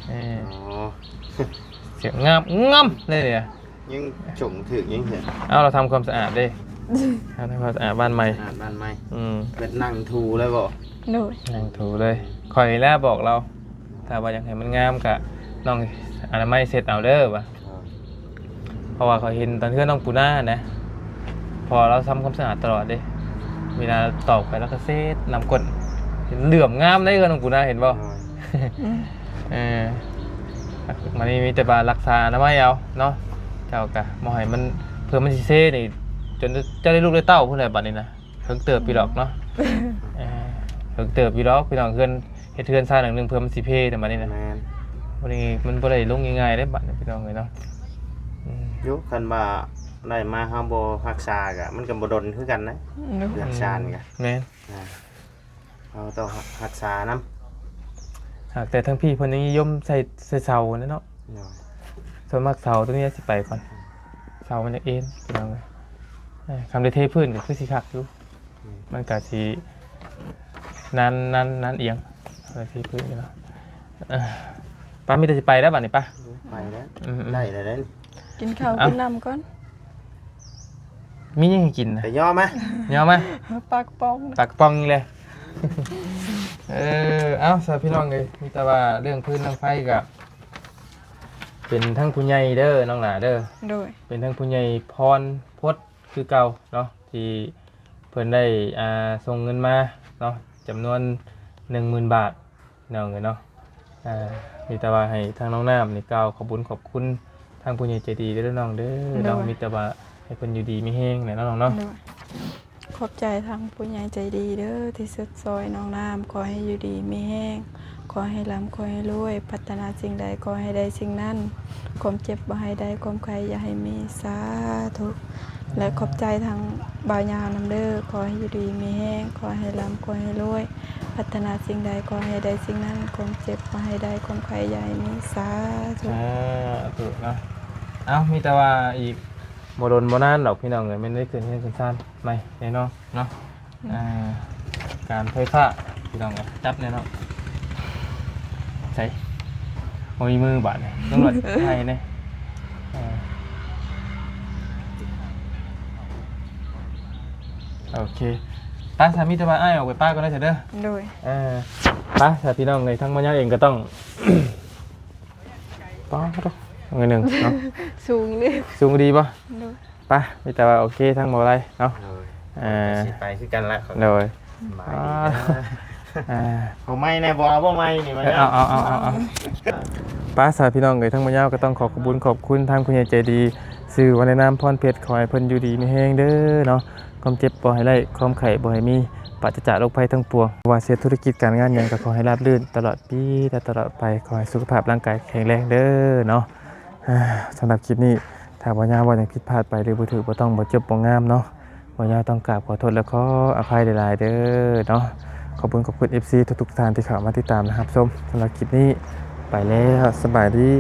ເອີ ອໍ ເສື້ອງາມງາມເລີຍ ຍັງຈົ່ງຖືກຍັງເຫັນ ເອົາ ລາວທຳຄວາມສະອາດເດ້ ເຮົາທຳຄວາມສະອາດບ້ານໃໝ່ ສະອາດບ້ານໃໝ່ ອືມ ເພິ່ນນັ່ງຖູເລີຍບໍ່? ໂດຍ ນັ່ງຖູເລີຍ ຂ້ອຍແຫຼະບອກລາວ ຖ້າວ່າຢາກໃຫ້ມັນງາມກະນ້ອງອະນາໄມເຊັດເອົາເດີວ່າ ເພາະວ່າຂ້ອຍເຫັນຕອນເຮືອນນ້ອງປູນາຫັ້ນນະ ເພາະວ່າລາວທຳຄວາມສະອາດຕະຫຼອດເດ້ ເວລາຕອກໄປລາວກໍເຊັດນ້ຳກົ້ນ ເຫຼື້ອມງາມເດ້ເຮືອນນ້ອງປູນາ ເຫັນບໍ່? ໂດຍ ອືມ ເອີ ບາດນີ້ມີແຕ່ວ່າລັກສາອະນາໄມເອົາເນາະ ເຈົ້າກະບໍ່ໃຫ້ມັນ ເພື່ອມັນຊິເຊນີ້ ຈົນເຈົ້າໄດ້ລູກໄດ້ເຕົ້າພຸ້ນແຫຼະບາດນີ້ນະ ເຖິງເຕີບຢູ່ດອກເນາະ ເອີ ເຖິງເຕີບຢູ່ດອກພີ່ນ້ອງ ເຮືອນ ເຮັດເຮືອນຊານຫຼັງໜຶ່ງເພື່ອມັນຊິເພນະບາດນີ້ນະ ແມ່ນ ບາດນີ້ມັນບໍ່ໄດ້ລົງງ່າຍໆເດ້ບາດນີ້ພີ່ນ້ອງເອີຍເນາະ ອືມ ຢູ່ ຄັນວ່າໄດ້ມາເຮົາບໍ່ຮັກສາກະ ມັນກະບໍ່ດົນຄືກັນນະ ເຮືອນຊານກະ ແມ່ນ ອ່າ ເຮົາຕ້ອງຮັກສານຳ ຫາກແຕ່ທາງພີ້ເພິ່ນຍັງນິຍົມໃສ່ ໃສ່ເສົາແຫຼະເນາະ ໂດຍ ສ່ວນມາກເສົາໂຕນີ້ຊິໄປກ່ອນ ເສົາມັນຈະເອັນພີ່ນ້ອງເອີຍ ເອີ ຄັນໄດ້ເທພື້ນກະຄືຊິຄັກຢູ່ ອືມ ມັນກະຊິນານ ນານ ນານອຽງ ເອີ ທີ່ພື້ນເນາະ ເອີ ໄປ ມີແຕ່ຊິໄປແລ້ວບາດນີ້ ໄປ ໄປແລ້ວ ອືມໆ ໄດ້ແລ້ວເດ້ ກິນເຂົ້າ ເອົ້າ ກິນນ້ຳກ່ອນ ມີຫຍັງໃຫ້ກິນນະ ໄປຍໍມາ ຍໍມາ ປາກະປ໋ອງ ປາກະປ໋ອງນີ້ແຫຼະ ເອີ ເອົ້າ ຊະ ພີ່ນ້ອງເອີຍ ມີແຕ່ວ່າເລື່ອງຟືນເລື່ອງໄຟກະ ເປັນທັງຜູ້ໃຫຍ່ເດີ ນ້ອງຫຼ້າເດີ ໂດຍ ເປັນທັງຜູ້ໃຫຍ່ພອນພົດຄືເກົ່າເນາະ ທີ່ເພິ່ນໄດ້ ອ່າ ສົ່ງເງິນມາເນາະ ຈຳນວນໜຶ່ງໝື່ນບາດ ພີ່ນ້ອງເອີຍເນາະ ອ່າ ມີແຕ່ວ່າໃຫ້ທາງນ້ອງນ້ຳນີ້ກ່າວຂອບບຸນຂອບຄຸນທາງຜູ້ໃຫຍ່ໃຈດີເດີນ້ອງເດີ ໂດຍ ເນາະ ມີແຕ່ວ່າໃຫ້ເພິ່ນຢູ່ດີມີແຮງແຫຼະເນາະ ນ້ອງເນາະ ໂດຍ ຂອບໃຈທາງຜູ້ໃຫຍ່ໃຈດີເດີ ທີ່ສຸດຊ່ອຍນ້ອງນ້ຳ ຂໍໃຫ້ຢູ່ດີມີແຮງ ຂໍໃຫ້ລ່ຳ ຂໍໃຫ້ລວຍ ປາດຖະໜາສິ່ງໃດ ຂໍໃຫ້ໄດ້ສິ່ງນັ້ນ ຄວາມເຈັບບໍ່ໃຫ້ໄດ້ ຄວາມໄຂ້ຢ່າໃຫ້ມີ ສາທຸ. ແລະ ຂອບໃຈທາງບ່າວຍາວນຳເດີ. ຂໍໃຫ້ຢູ່ດີມີແຮງ, ຂໍໃຫ້ລ່ຳ, ຂໍໃຫ້ລວຍ, ປາດຖະໜາສິ່ງໃດ ຂໍໃຫ້ໄດ້ສິ່ງນັ້ນ, ຄວາມເຈັບຂໍໃຫ້ໄດ້, ຄວາມໄຂ້ຢ່າໃຫ້ມີ, ສາທຸ. ສາທຸເນາະ. ເອົ້າ ມີແຕ່ວ່າອີກບໍ່ດົນບໍ່ນານດອກພີ່ນ້ອງເອີຍ ແມ່ນໄດ້ຂຶ້ນເຮືອນຂຶ້ນຊານໃໝ່ແນ່ນອນເນາະ. ອ່າ ການໄຟຟ້າ ພີ່ນ້ອງເອີຍ ຈັບແນ່ເນາະ. ໃສ ບໍ່ມີມືບາດນີ້ ຕຳຫຼວດໄທເດ້. ເອີ ໂອເຄ ໄປ ສາມີແຕ່ວ່າອ້າຍອອກໄປປ້າກ່ອນເດີ ເດີ. ໂດຍ. ເອີ ໄປ ສາພີ່ນ້ອງເອີຍ ທາງມາຍາເອງກໍຕ້ອງ ປ້າດ ໜ້ອຍໜຶ່ງເນາະ. ສູງເລີຍ ສູງດີບໍ່? ໂດຍ. ໄປ ມີແຕ່ວ່າໂອເຄ ທາງບໍ່ໄດ້ເນາະ. ໂດຍ. ເອີ ຊິໄປຄືກັນລະ. ໂດຍ. ສະບາຍດີ. ອ່າ ເອົາໃໝ່ແດ່ ບໍ່ເອົາບໍ່ໃໝ່ນີ້ ມາຍາວ. ເອົາ ເອົາ ເອົາ ເອົາ ໄປ ສາພີ່ນ້ອງເອີຍ ທາງມາຍາວກໍຕ້ອງຂໍຂອບບຸນຂອບຄຸນທາງຜູ້ໃຫຍ່ໃຈດີ ຊື່ວ່າໃນນາມພອນເພັດ ຂໍໃຫ້ເພິ່ນຢູ່ດີມີແຮງເດີເນາະ. ຄວາມເຈັບບໍ່ໃຫ້ໄດ້ ຄວາມໄຂ້ບໍ່ໃຫ້ມີ ປາສະຈາກໂລກໄພທັງປວງ. ບໍ່ວ່າຊິເຮັດທຸລະກິດການງານຫຍັງ ກໍຂໍໃຫ້ລາບລື່ນຕະຫຼອດປີ ແລະ ຕະຫຼອດໄປ. ຂໍໃຫ້ສຸຂະພາບຮ່າງກາຍແຂງແຮງເດີເນາະ. ອ່າ ສຳລັບຄລິບນີ້ ຖ້າວ່າຍາວເວົ້າຫຍັງຜິດພາດໄປ ຫຼື ບໍ່ຖືກບໍ່ຕ້ອງ ບໍ່ຈົບບໍ່ງາມເນາະ, ວ່າຍາວຕ້ອງກາບຂໍໂທດ ແລະ ຂໍອະໄພຫຼາຍໆເດີເນາະ. ຂອບຄຸນ ຂອບຄຸນ ເອັຟຊີ ທຸກໆທ່ານທີ່ເຂົ້າມາຕິດຕາມ ແລະ ຮັບຊົມ. ສຳລັບຄລິບນີ້ໄປແລ້ວ ສະບາຍດີ.